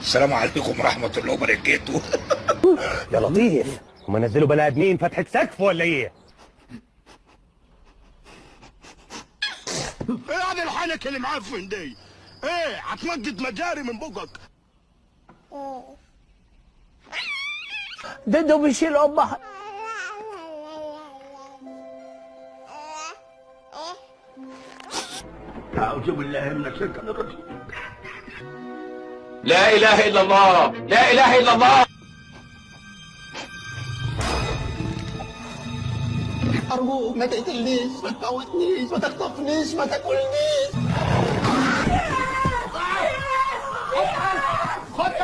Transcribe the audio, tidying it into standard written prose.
السلام عليكم ورحمة الله وبركاته. يا لطيف، هما نزلوا بني ادمين فتحة سقف ولا ايه؟ ايه هذا الحنك اللي معفن دي؟ ايه هتنجد مجاري من بقك؟ ددو بيشيل امها. اعوذ بالله من الشيطان الرجيم. لا اله الا الله، لا اله الا الله. ارجوك ما تقتلنيش، ما تموتنيش، ما تخطفنيش، ما تاكلنيش. خد.